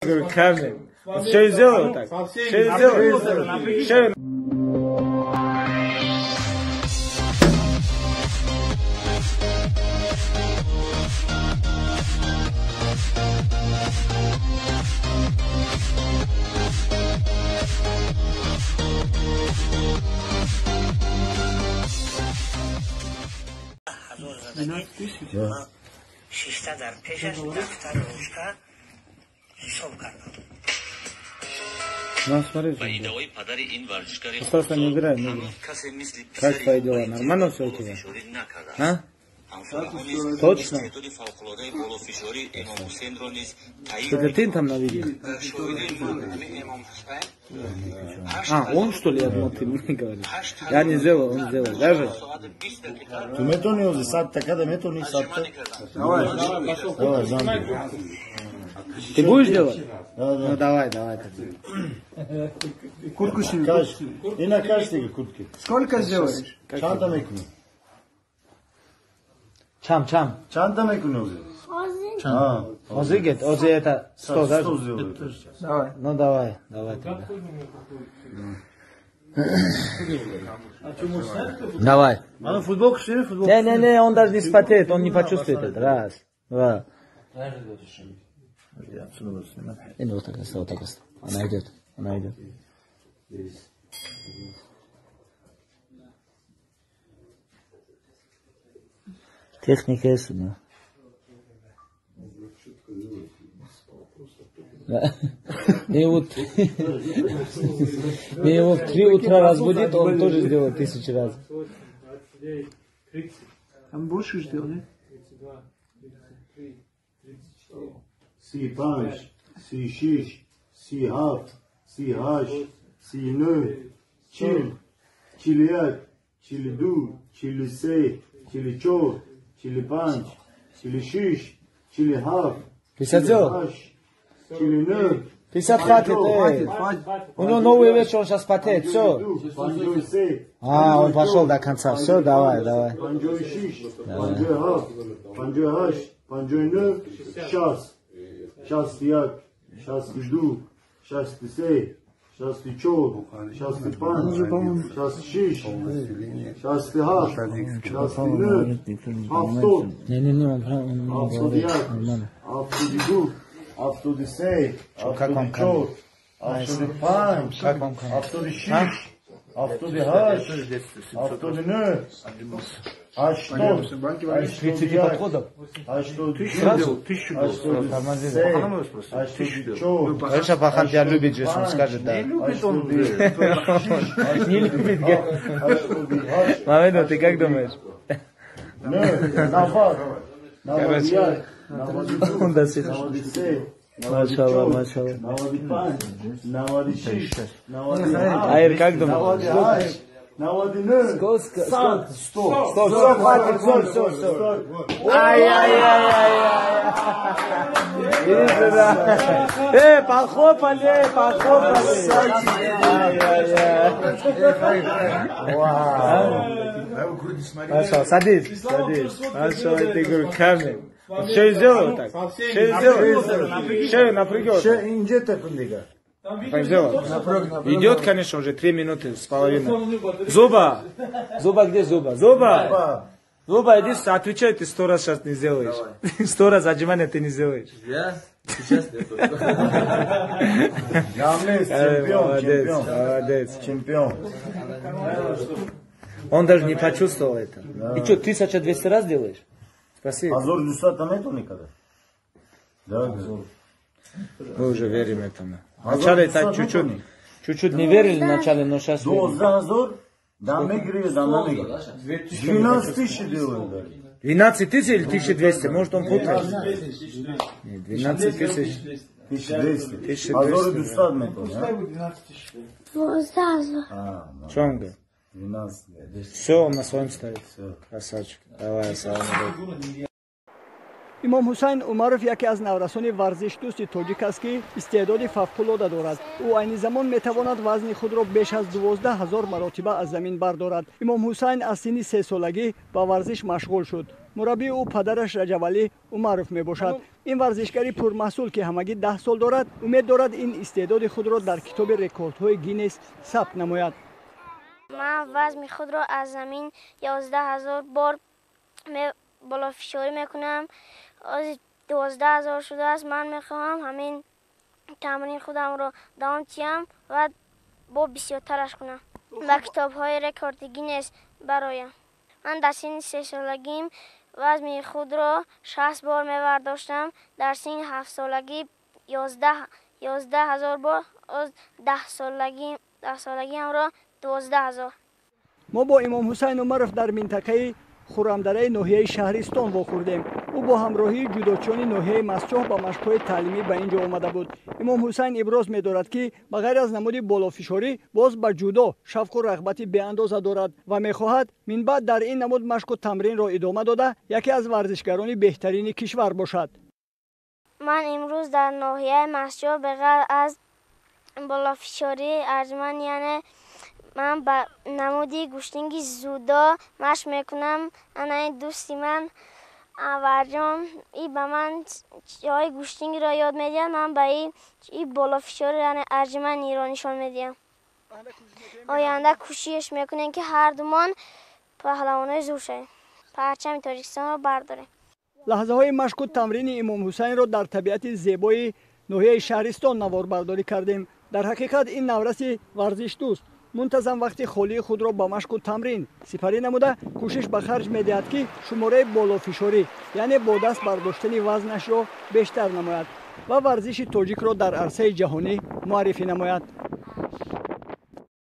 Руками. Что сделал так? Что сделал? Что? Да. Ну, смотри, просто не играй, не играй. Как твои дела? Нормально все у тебя? А? Точно? Это ты там на видео? А, он что ли? Я думал, ты мне говоришь. Я не сделал, он сделал. Даже? Ту метони ози сад така да метони сад. Давай, давай, заново. Ты будешь делать? Да, да. Ну давай, давай тогда. Куртку сними. И на каждой куртке. Сколько сделаешь? Чанта мекуни. Чам, чам. Чанта мекуни ози. Чам. Ози гет, ози это 100, да? Давай. Ну давай, давай тогда. Давай. А ну футболку сними, футболку. Не, не, не, он даже не вспотеет, он не почувствует это. Раз, два. Не, вот так, вот так. Она идет, она идет. Техника есть у него. Мне его в 3 утра разбудит, он тоже сделает 1000 раз. Там больше сделал, нет? Си панҷ, си шиш, си ҳафт, си ҳашт, си нӯҳ, чил, чилу як, чилу ду, чилу се, чилу чор, чилу панҷ, чилу шиш, чилу ҳафт, чилу ҳашт, чилу нӯҳ. 50 хватит, эй. У него новые вещи, он сейчас потеет, все. А, он пошел до конца, все, давай, давай. Шасту як, шасту ду, шасту се, шасту чор, шасту панҷ, шасту шиш, шасту ҳафт, шасту нӯҳ, ҳафтод, ҳафтоду як, ҳафтоду ду, ҳафтоду се, ҳафтоду чор, ҳафтоду панҷ, ҳафтоду шиш, ҳафтоду ҳашт, ҳафтоду нӯҳ, ҳаштод, ҳаштоду як, ҳаштоду ду, Конечно, Пахан тебя любит же, он скажет, да. Не любит он. Не любит, Мамедов, ты как думаешь? Короче, он до сих пор. Машалла, машалла. Аир, как думаешь? Сколько? 100. Стоп, все, хватит, все, все, все. Ай-яй-яй-яй-яй. Иди сюда. Эй, похлопали, похлопали. Ай-яй-яй. Вау. Садись, садись. Пошел, ты руками. Что сделал так? Что сделал? Что напрягёт? Так сделал. Идет, конечно, уже 3 минуты с половиной. Зуба! Зуба, где Зуба? Зуба! Зуба, иди, отвечай, ты 100 раз сейчас не сделаешь. 100 раз отжимания ты не сделаешь. Я? Сейчас нет. Чемпион, молодец, молодец. Чемпион. Он даже не почувствовал это. И что, 1200 раз делаешь? Спроси. Азор дусата нету никогда. Да, Мы уже верим этому. Вначале так чуть-чуть, чуть-чуть не верили вначале, но сейчас верим. 12 тысяч делают. 12 тысяч или 1200? Может, он путает? Нет, 12 тысяч. 1200. 1200. Что он говорит? 12. Все, он на своем стоит. Красавчик. Давай, салам алейкум. Имом Ҳусайн Умаров яке аз наврасони варзишдӯсти тоҷик аст, ки истеъдоди фавқулода дорад. Ӯ айни замон метавонад вазни худро беш аз 12 000 маротиба аз замин бардорад. Имом Ҳусайн аз синни 3-солагӣ ба варзиш машғул шуд. Мураббии ӯ падараш Раҷабалӣ Умаров мебошад. Ин варзишгари пурмаҳсул, ки ҳамагӣ 10 сол дорад, умед дорад ин истеъдоди худро дар китоби рекордҳои Гиннес сабт намояд. Ман вазни худро аз замин 11 000 бор болофишорӣ мекунам. 12 000 шудааст. Ман мехоҳам ҳамин тамрин худамро давом диҳам ва бо бисёртараш кунам, ба китобҳои рекорди Гиннес бароям. Ман дар синни 3-солагим вазни худро 60 бор мебардоштам, дар синни 7-солагӣ 11 000 бор, 10-солагиамро 12 000. Мо бо Имом Ҳусайн Умаров дар минтақаи Хуррамдараи ноҳияи Шаҳристон вохӯрдем. Ӯ бо ҳамроҳии ҷудочиёни ноҳияи Мастчоҳ ба машқҳои таълимӣ ба ин ҷо омада буд. Имом Ҳусайн иброз медорад, ки ба ғайр аз намуди болофишорӣ боз ба ҷудо шавқу рағбати беандоза дорад ва мехоҳад минбаъд дар ин намуд машқу тамринро идома дода, яке аз варзишгарони беҳтарини кишвар бошад. Ман имрӯз дар ноҳияи Мастчоҳ ба ғайр аз болофишории арҷманд, яъне ман ба намуди гӯштинги дзюдо машқ мекунам. Ана ин дӯсти ман Анварҷон и ба ман ҷои гӯштингиро ёд медиҳад, ман ба и болофишори, яъне арҷманиро нишон медиҳам. Оянда кӯшиш мекунем, ки ҳардумон паҳлавонои зур шавем, парчами Тоҷикистонро бардорем. Лаҳзаҳои машқу тамрини Имом Ҳусайнро дар табиати зебои ноҳияи Шаҳристон наворбардорӣ кардем. Дар ҳақиқат, ин навраси варзишдӯст мунтазам вақти холии худро ба машқу тамрин сипарӣ намуда, кӯшиш ба харҷ медиҳад, ки шумораи болофишорӣ, яъне бо даст бардоштани вазнашро бештар намояд ва варзиши тоҷикро дар арсаи ҷаҳонӣ муаррифӣ намояд.